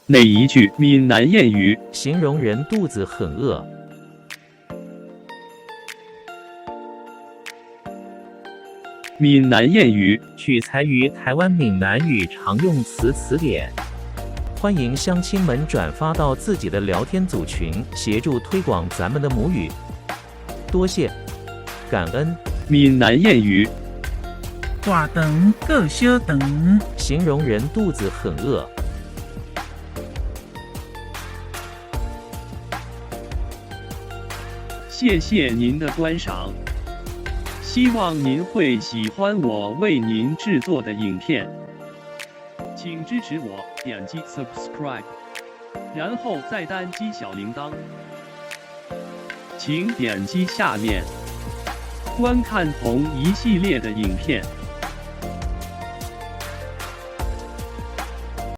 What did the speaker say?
哪一句闽南諺语形容人肚子很餓？闽南諺语取材於台灣閩南語常用詞詞典。歡迎鄉親們轉發到自己的聊天組群，協助推廣咱們的母語。多謝，感恩。閩南諺語大腸過小腸。形容人肚子很餓。謝謝您的觀賞，希望您會喜歡我為您製作的影片，請支持我點擊 subscribe，然後再單擊小鈴鐺。請點擊下面觀看同一系列的影片。